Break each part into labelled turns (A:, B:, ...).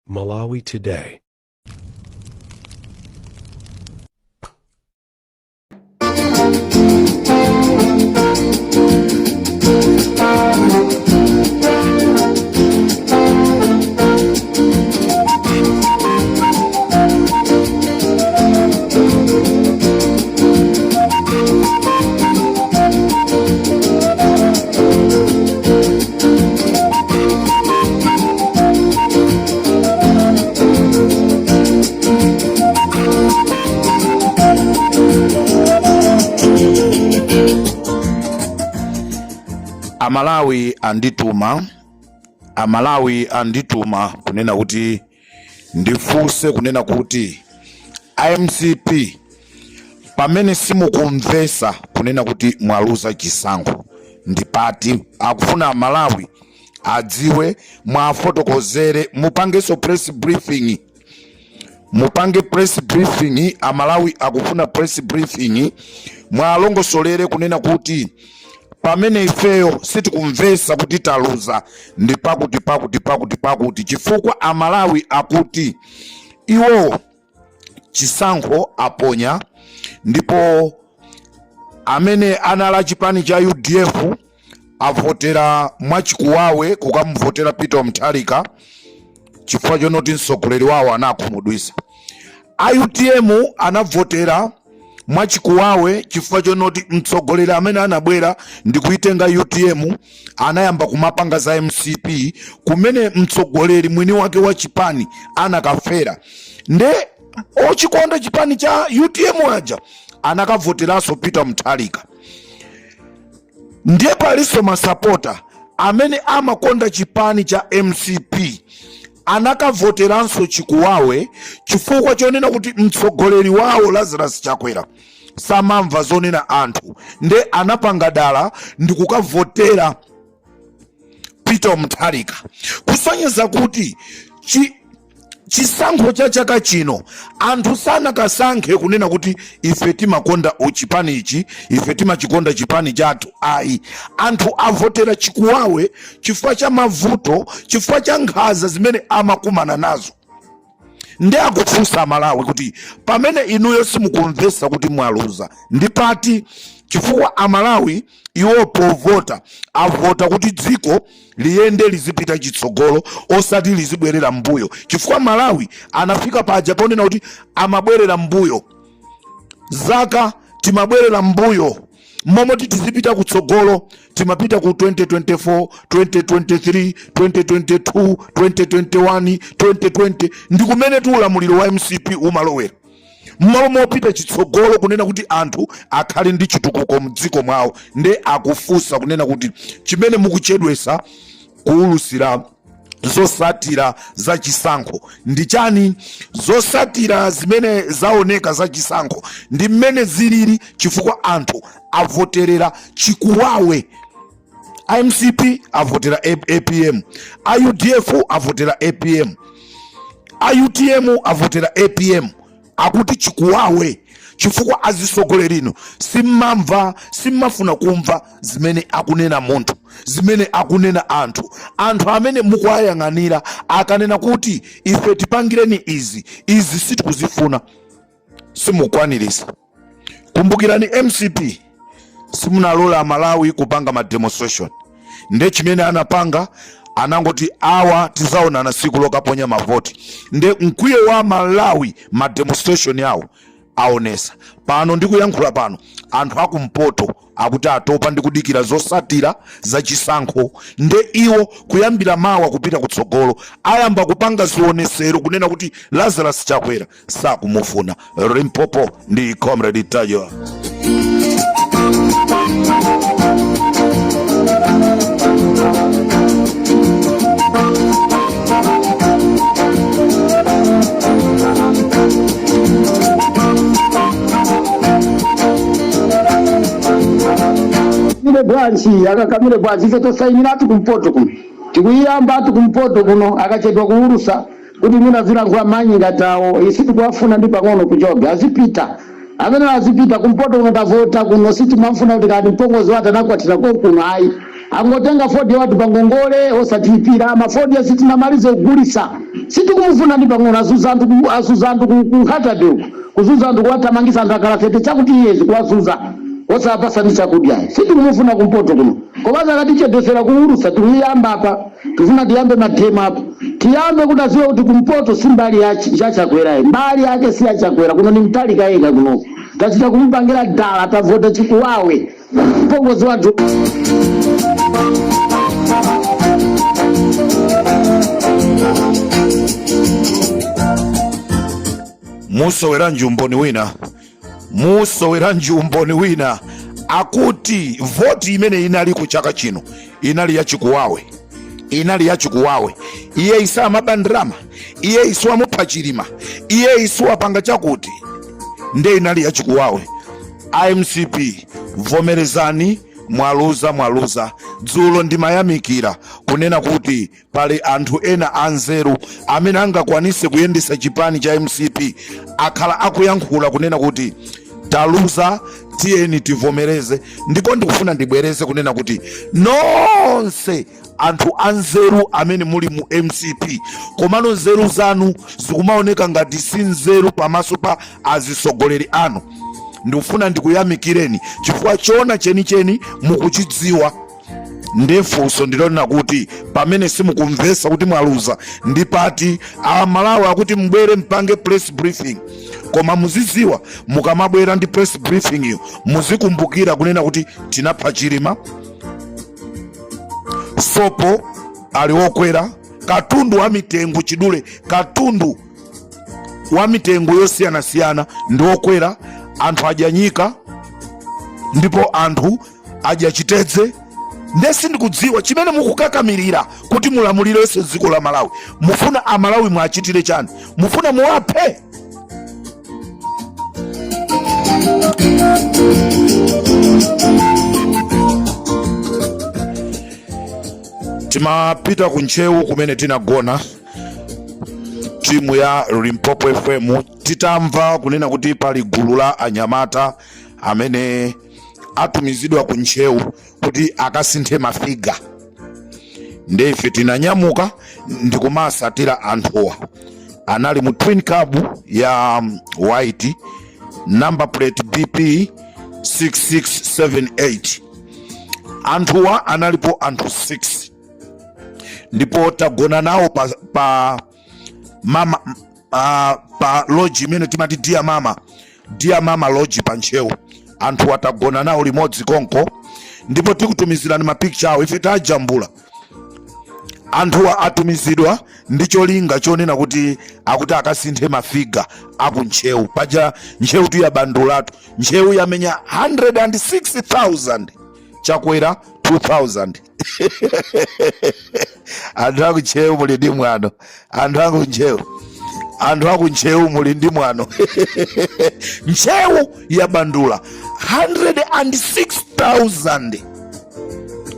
A: Malawi Today.
B: Amalawi andituma, Amalawi andituma kunena kuti ndifunse kunena kuti iMCP, pamene simukumvesa kunena kuti mwaluza chisankho ndi pati? Akufuna Amalawi adziwe, mwafotokozere, mupangenso press briefing, mupange press briefing. Amalawi akufuna press briefing, mwalongosolere kunena kuti pamene ifeyo sitikumvesa kuti taluza ndi pakuti pakuti pakuti pakuti, chifukwa Amalawi akuti iwo chisankho aponya, ndipo amene anali chipani cha UDF avotera mwachikuwawe kukamuvotera Peter Mutharika chifukwa chonoti mtsogoleri wawo anakhumudwisa. A UTM anavotera mwachikuwawe chifukwa chonoti mtsogoleri amene anabwera ndi kuitenga UTM anayamba kumapanga za MCP, kumene mtsogoleri mwini wake wa chipani anakafera. Nde ochikonda chipani cha UTM aja anakavoteranso Peter Mutharika. Ndiye palinso masapota amene amakonda chipani cha MCP anakavoteranso chikuwawe chifukwa chonena kuti mtsogoleri wawo Lazarus Chakwera samamva zonena anthu, nde anapanga dala ndi kukavotera Peter Mutharika, kusonyeza kuti chisankho cha chaka chino anthu sanakasankhe kunena kuti ife timakonda chipani ichi, ife timachikonda chipani chathu, ayi. Anthu avotera chikuwawe chifukwa cha mavuto, chifukwa cha nkhanza zimene amakumana nazo. Ndi akufunsa Amalawi kuti pamene inuyo simukumvesa kuti mwaluza ndi pati, chifukwa Amalawi iwo povota avota kuti dziko liyende, lizipita chitsogolo, osati lizibwerera mbuyo, chifukwa Malawi anafika paja ponena kuti amabwerera mbuyo, zaka timabwerera mbuyo, momoti tizipita kutsogolo timapita ku 2024, 2023, 2022, 2021, 2020, ndi kumene tu ulamuliro wa MCP umalowera, mmalo mopita chitsogolo kunena kuti anthu akhale ndi chitukuko mdziko mwawo. Nde akufunsa kunena kuti chimene mukuchedwesa kuulusira zosatira za chisankho ndi chani? Zosatira zimene zaoneka za chisankho ndi mmene zilili, chifukwa anthu avoterera chikuwawe. IMCP avotera APM, a UDF avotera APM, a UTM avotera APM. Akuti chikuwawe chifukwa azisogoleri inu simmamva, simmafuna kumva zimene akunena munthu, zimene akunena anthu. Anthu amene mukuwayang'anira akanena kuti ife tipangireni izi, izi sitikuzifuna, simukwanirisa. Kumbukirani, MCP simunalola Amalawi kupanga ma demonstration. Nde chimene anapanga, anangoti awa tizaonana siku lokaponya mavoti. Nde mkwiyo wa Malawi, ma demonstration yawo aonesa pano. Ndikuyankhula pano, anthu akumpoto akuti atopa ndi kudikira zosatira za chisankho. Nde iwo kuyambira mawa kupita kutsogolo ayamba kupanga zionesero kunena kuti Lazarus Chakwera sakumufuna. Limpopo ndi Comrade Tajo.
C: Kamire bwanji, akakamire bwanji? Ife tosayiniratu kumpoto kuno, tikuyiyambatu kumpoto kuno. Akachedwa kuulusa kuti mwina zilankhula manyi ngati awo, isi tikuwafuna ndi pang'ono kuchoke, azipita amene azipita. Kumpoto kuno tavota kuno, sitimamfuna kuti kati mpongozi wati anakwatira konkuno, ayi. Angotenga fodya wathu pangongole osatilipira, mafodya sitinamalize kugulisa. Sitikumufuna ndi pang'ono. Azuza anthu azuza anthu ku Nkhata Bay uku, kuzuza anthu, kuwathamangisa anthu akhala 30 chakuti years, kuwazuza osapasa ndi chakudya. Sitikumufuna kumpoto kuno. Komanso akatichedwesera kuulusa, tikuyamba apa, tifuna tiyambe ma demo apa, tiyambe kuti aziwe kuti kumpoto si mbali ya Chakwerayi, mbali yake si ya Chakwera. Kuno ni Mutharika yekha kuno, tachita kumupangira dala, tavota chikuwawe mpongozi wathu.
B: Musoweranji umboni wina? Musoweranji umboni wina? Akuti voti imene inali ku chaka chino inali yachikuwawe, inali yachikuwawe. Iye isamaba ndalama, iye isiwamupha Chilima, iye isiwapanga chakuti, nde inali yachikuwawe. IMCP, vomerezani, mwaluza, mwaluza. Dzulo ndimayamikira kunena kuti pali anthu ena anzeru amene angakwanise kuyendesa chipani cha MCP, akhala akuyankhula kunena kuti taluza, tiyeni tivomereze. Ndipo ndikufuna ndibwereze kunena kuti nonse anthu anzeru amene muli mu MCP, komano nzeru zanu zikumaoneka ngati si nzeru pamaso pa azisogoleri anu, ndikufuna ndikuyamikireni chifukwa choona chenicheni mukuchidziwa. Nde funso ndilonena kuti pamene simukumvesa kuti mwaluza ndi pati? Amalawi akuti mbwere mpange press briefing, koma muzidziwa mukamabwera ndi press briefing iyo muzikumbukira kunena kuti tinapha Chilima, sopo ali wokwera, katundu wa mitengo chidule, katundu wa mitengo yosiyanasiyana ndi wokwera, anthu adya nyika ndipo anthu adya chitedze. Nde sindikudziwa chimene mukukakamirira kuti mulamulirenso dziko la Malawi. Mufuna Amalawi mwachitire chani? Mufuna muwaphe? Timapita ku Ntcheu kumene tinagona timu ya Limpopo FM, titamva kunena kuti pali gulu la anyamata amene atumizidwa ku Ntcheu kuti akasinthe mafiga. Nde ife tinanyamuka ndikumasatira anthuwa. Anali mu twin cab ya white, number plate BP 6678. Anthuwa analipo anthu 6 ndipo tagona nawo pa mama pa lodge imene timati Dear Mama, Dear Mama Lodge pa Ntcheu. Anthu atagona nawo limodzi konko, ndipo tikutumizirani mapicture awo, ife tajambula. Anthuwa atumizidwa ndi cholinga chonena kuti akuti akasinthe mafiga aku Ntcheu. Paja Ntcheu tu yabandulatu, Ntcheu yamenya 106,000, Chakwera 2000. Anthu aku Ntcheu muli ndi mwano, anthu aku Ntcheu, anthu aku Ntcheu muli ndi mwano. Ntcheu yabandula 106,000.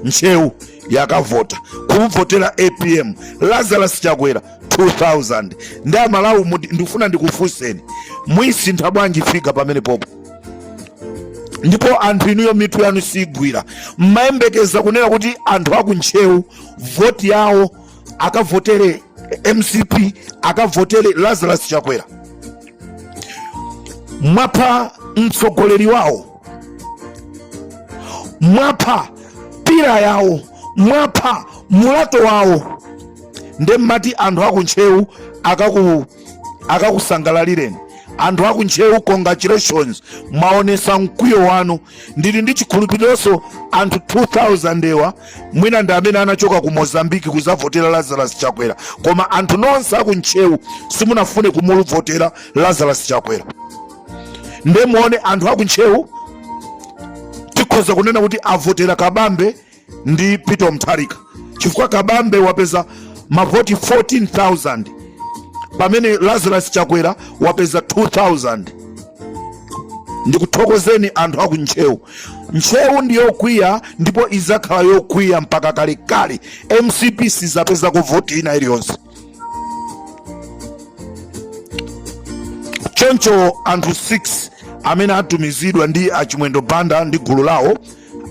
B: Ntcheu yakavota kumvotera APM, Lazarus Chakwera 2000. Ndi Amalawi, ndikufuna ndikufunseni, muyisintha bwanji figa pamene popo? Ndipo anthu inuyo mitu yanu sigwira. Mmayembekeza kunena kuti anthu aku Ntcheu voti yawo akavotere MCP, akavotere Lazarus Chakwera? Mwapha mtsogoleri wawo, mwapha pillar yawo, mwapha mulato wawo, nde mmati anthu aku Ntcheu akakusangalalireni? Anthu aku Ntcheu, congratulations, mwaonesa mkwiyo wanu. Ndili ndi chikhulupirironso anthu 2000 ewa mwina ndi amene anachoka ku Mozambiki kuzavotera Lazarus Chakwera, koma anthu nonse aku Ntcheu simunafune kumuvotera Lazarus Chakwera. Nde muone anthu aku Ntcheu, tikhoza kunena kuti avotera Kabambe ndi Peter Mutharika, chifukwa Kabambe wapeza mavoti 14,000 pamene Lazarus Chakwera wapeza 2000. Ndikuthokozeni anthu aku Ntcheu. Ntcheu ndi yokwiya ndipo izakhala yokwiya mpaka kalekale. MCP sizapezako voti ina iliyonse. Choncho anthu 6 amene atumizidwa ndi Achimwendo Banda ndi gulu lawo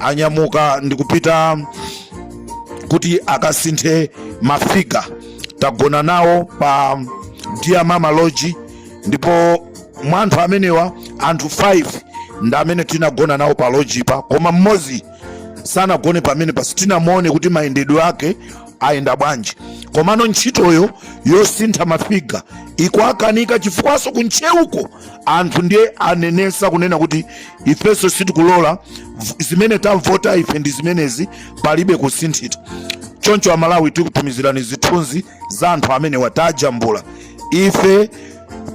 B: anyamuka ndikupita Kuti akasinthe mafiga. Tagona nawo pa Dear Mama Lodge, ndipo mwa anthu amenewa anthu 5 ndi amene tinagona nawo pa lodge pa, koma mmodzi sanagone pamene pa, sitinamuone kuti mayendedwe ake ayenda bwanji. Komano ntchitoyo yosintha mafiga ikuakanika, chifukwanso kuntcheuko anthu ndiye anenesa kunena kuti ifenso sitikulola, zimene tavota ife ndi zimenezi, palibe kusinthita. Choncho Amalawi, tikutumizirani zithunzi za anthu amene watajambula. Ife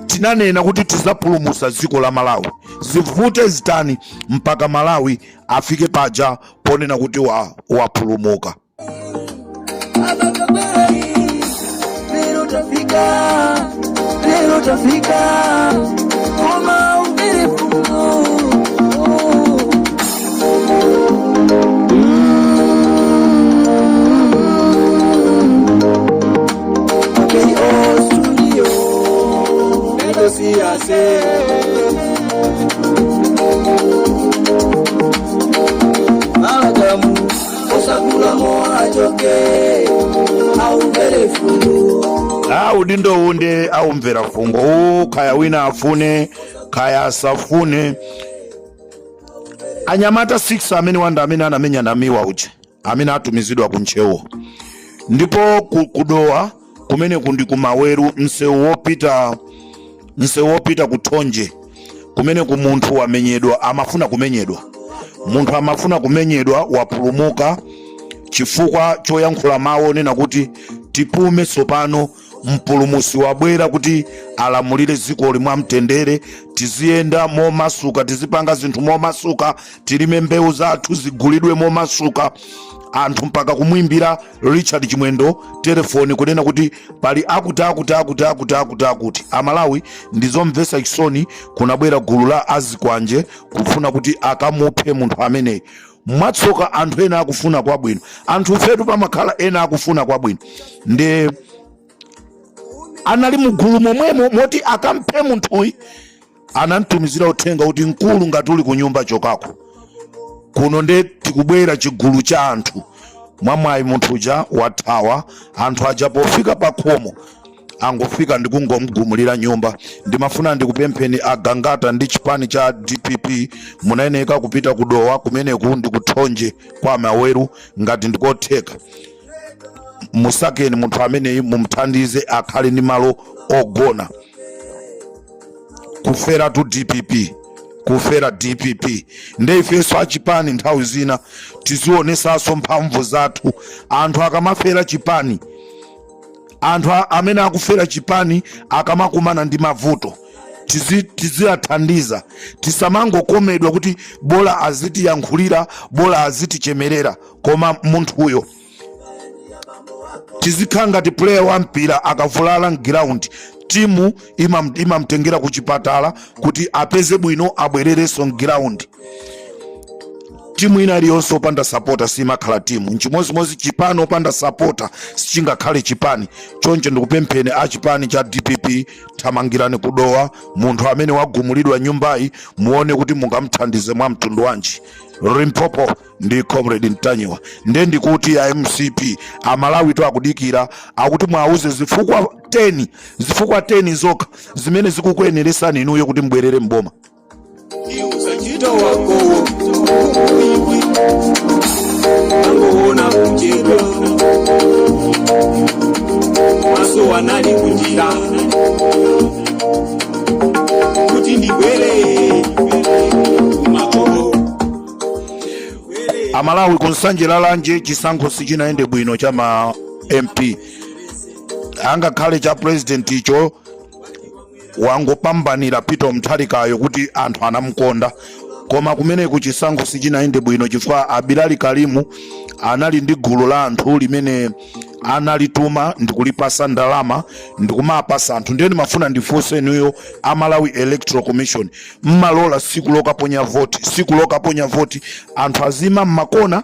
B: tinanena kuti tizapulumusa dziko la Malawi, zivute zitani, mpaka Malawi afike paja ponena kuti wapulumuka.
A: Lero tafika, lero tafika, koma umvere fungo. KO Studio, let us see ourselves. Malagamu, osagula achoke, aumvere fungo.
B: Ah, udindo uwu nde aumvera fungo uwu, kaya wina afune kaya asafune. Anyamata 6 amene wanda amene anamenya Namiwa uja, amene atumizidwa ku Ntcheuwo, ndipo kudowa kumene kundi kumaweru, msewu wopita ku Thonje kumene ku, munthu wamenyedwa, amafuna kumenyedwa, munthu amafuna kumenyedwa, wapulumuka chifukwa choyankhula mawu onena kuti tipume tsopano, mpulumusi wabwera kuti alamulire dzikoli mwamtendere, tiziyenda momasuka, tizipanga zinthu momasuka, tilime mbewu zathu zigulidwe momasuka. Anthu mpaka kumwimbira Richard Chimwendo telefoni kunena kuti pali akuti akuti akuti akuti akuti akuti. Amalawi, ndizomvetsa chisoni, kunabwera gulu la azikwanje kufuna kuti akamuphe munthu ameneyi. Mwatsoka anthu ena akufuna kwabwino, anthu fetu pamakhala ena akufuna kwabwino, ndi anali mugulu momwemo moti akamphe munthuyi. Anamtumizira uthenga kuti mkulu, ngati uli ku nyumba chokako kuno, nde tikubwera chigulu cha anthu. Mwamwayi munthu uja wathawa. Anthu aja pofika pa khomo angofika ndikungomgumulira nyumba. Ndimafuna ndikupempheni agangata ndi chipani cha DPP, munayeneka kupita kudowa kumeneku ndi kuthonje kwa Maweru. Ngati ndikotheka, musakeni munthu ameneyi, mumthandize akhale ndi malo ogona. Kufera tu DPP, kufera DPP. Nde ifenso achipani nthawi zina tizionesanso mphamvu zathu. Anthu akamafera chipani, anthu amene akufera chipani akamakumana ndi mavuto, tiziyathandiza. Tisamangokomedwa kuti bola azitiyankhulira, bola azitichemerera, koma munthuyo tizikhala ngati player wa mpira akavulala mground, timu imamtengera ku chipatala kuti apeze bwino, abwererenso mground. Timu ina iliyonse opanda sapota simakhala timu. Nchimozimozi chipani opanda sapota sichingakhale chipani. Choncho ndikupempheni a chipani cha DPP, thamangirani kudowa, munthu amene wagumulidwa nyumbayi muone kuti mungamthandize mwa mtundu wanji. Limpopo ndi Comrade Ntanyiwa. Nde ndikuti ya MCP, Amalawi to akudikira, akuti mwauze zifukwa 10, zifukwa 10 zokha zimene zikukuyeneresani inuyo kuti mbwerere mboma.
A: Ntchito wakowo kuibwi angoona kuchedwa, maso anali kunjira kuti ndibwere kumakolo.
B: Amalawi, kunsanje lalanje chisankho sichinayende bwino cha ma MP, angakhale cha president icho wangopambanira Peter Mutharikayo kuti anthu anamukonda, koma kumeneku chisankho sichinayende bwino chifukwa Abilali Kalimu anali ndi gulu la anthu limene analituma ndikulipasa ndalama ndikumapasa anthu. Ndiye ndimafuna ndifunse inuyo a Malawi Electoral Commission, mmalola siku lokaponya voti anthu azima mmakona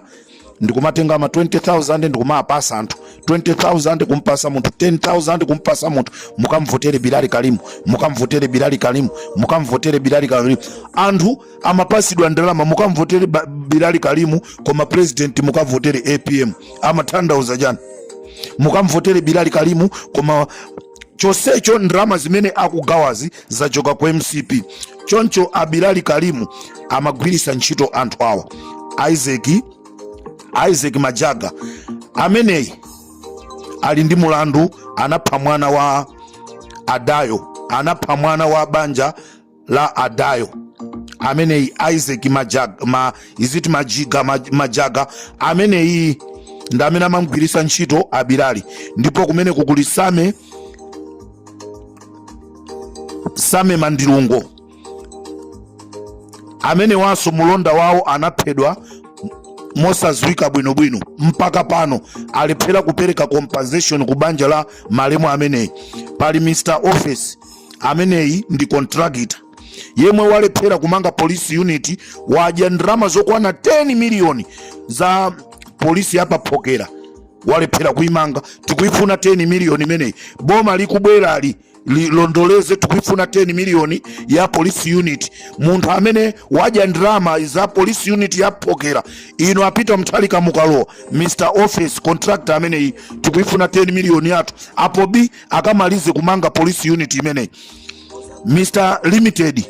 B: ndikumatenga ma 20,000 ndikumapasa anthu? 20000, kumpasa munthu 10000, kumpasa munthu, mukamvotere Bilali Kalimu, mukamvotere Bilali Kalimu, mukamvotere Bilali Kalimu. Anthu amapasidwa ndalama, mukamvotere Bilali Kalimu, koma president mukavotere APM. Amatanthauza chani? Mukamvotere Bilali Kalimu, koma chonsecho ndalama zimene akugawazi zachoka ku MCP. Choncho a Bilali Kalimu amagwirisa ntchito anthu awa. Isaac Majaga ameneyi ali ndi mulandu, anapha mwana wa Adayo, anapha mwana wa banja la Adayo ameneyi Isaac Majaga, iziti Majiga, Majaga ameneyi ndi amene amamgwirisa ntchito a Bilali. Ndipo kumene kukuli Same Mandilungo amene wanso mulonda wawo anaphedwa mosadziwika bwinobwino, mpaka pano alephera kupereka compensation ku banja la malemu ameneyi. Pali Mr Office, ameneyi ndi contractor yemwe walephera kumanga police unit, wadya ndalama zokwana 10 miliyoni za polisi yapaphokera, walephera kuimanga. Tikuifuna 10 miliyoni imeneyi, boma likubwerali lilondoleze, tikuifuna 10 miliyoni ya police unit. Munthu amene wadya ndalama za police unit yaphokera, inu a Peter Mutharika mukalowa, Mr Office contractor ameneyi tikuifuna 10 miliyoni yathu, apo bi akamalize kumanga police unit imeneyi. Mr Limited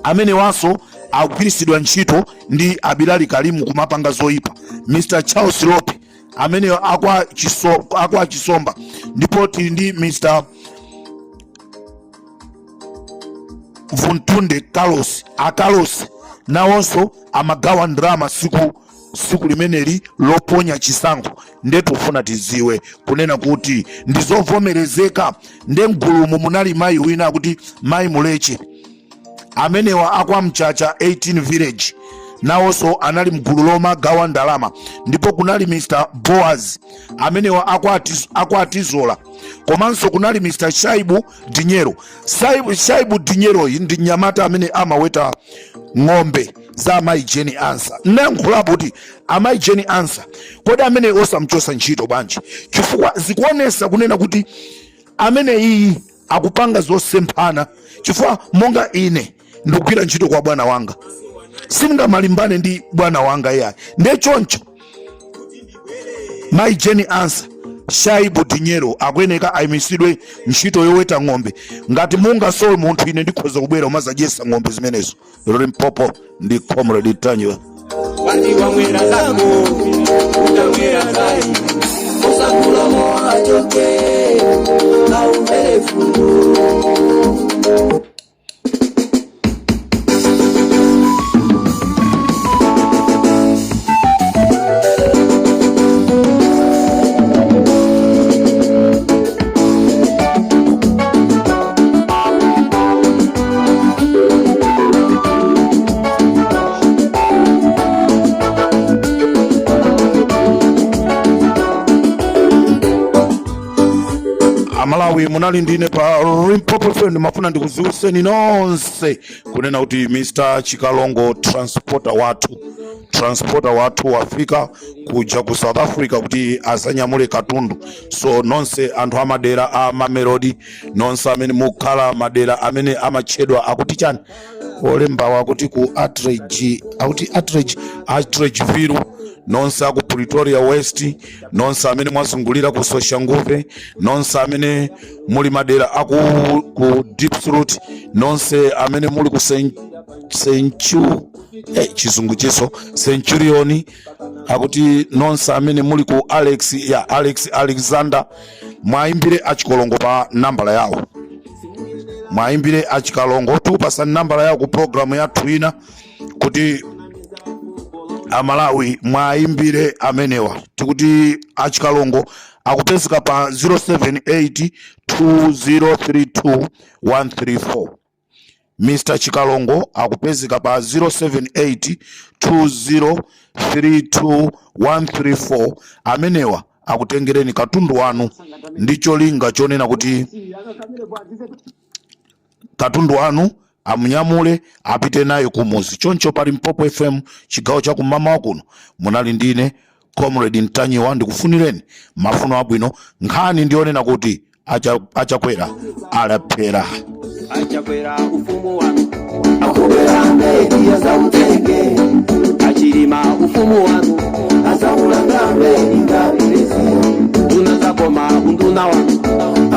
B: amene wanso akugwiritsidwa ntchito ndi a Bilali Kalimu kumapanga zoyipa. Mr Charles Lope amene akwa Chisomba. Ndipo tili ndi Mr Vuntunde Carlos, a Carlos nawonso amagawa ndalama siku limeneli loponya chisankho. Nde tikufuna tiziwe kunena kuti ndizovomerezeka. Nde mgulumu munali mayi wina akuti mayi Muleche, amenewa akwa Mchacha 18 village, nawonso anali mgulu lomagawa ndalama. Ndipo kunali Mr Boaz, amenewa akwa Atizola, komanso kunali Mr Shaibu Dinyero. Shaibu Dinyeroyi ndi mnyamata amene amaweta ng'ombe za amayi Jane Ansah. Nayankhulapo kuti amayi Jane Ansah, kodi amene osamchosa ntchito bwanji? Chifukwa zikuonesa kunena kuti amene iyi akupanga zosemphana, chifukwa monga ine ndikugwira ntchito kwa bwana wanga, sindingamalimbane ndi bwana wanga iyayi. Ndiye choncho mayi Jane Ansah, Shaibu Dinyero akuyeneka ayimisidwe ntchito yoweta ng'ombe. Ngati mungasowe munthu, ine ndikhoza kubwera umazadyesa ng'ombe zimenezo. Limpopo ndi Comrade Ntanyiwa.
A: Wati wamwera zako utamwera zai
D: Osakula mowa achoke aumvere fungo.
B: Amalawi, munali ndine pa Limpopo FM. Ndimafuna ndikuziwiseni nonse kunena kuti Mr Chikalongo transporter wathu wafika kuja ku South Africa kuti azanyamule katundu. So nonse anthu amadera a Mamelodi, nonse amene mukhala madera amene amatchedwa akuti chani, olembawa akuti ku Atteridge, akuti Atteridge, Atteridgeville, nonse aku Pretoria West, nonse amene mwazungulira ku Soshanguve, nonse amene muli madera aku ku Diepsloot, nonse amene muli ku chizungu chiso Centurion, akuti nonse amene muli ku Alex ya Alex Alexander, mwayimbire achikolongo pa nambala yawo, mwayimbire achikalongo, tikupasani nambala yawo ku programu yathu ina kuti Amalawi mwayimbire amenewa. Tikuti achikalongo akupezeka pa 078 2032 134. Mr Chikalongo akupezeka pa 078 2032 134. Amenewa akutengereni katundu wanu ndi cholinga chonena kuti katundu wanu amunyamule apite naye kumuzi. Choncho pa Limpopo FM chigawo cha kumamawa kuno munali ndine. Comrade Ntanyiwa, ndikufunireni mafuno abwino. Nkhani ndionena kuti achakwera alephera.
A: Achakwera, ufumu wanu
D: Akubera mbedi azautenge.
A: Achilima, ufumu wanu
D: Azaulanga mbedi ngapilesi.
A: Nduna zakoma, unduna wanu.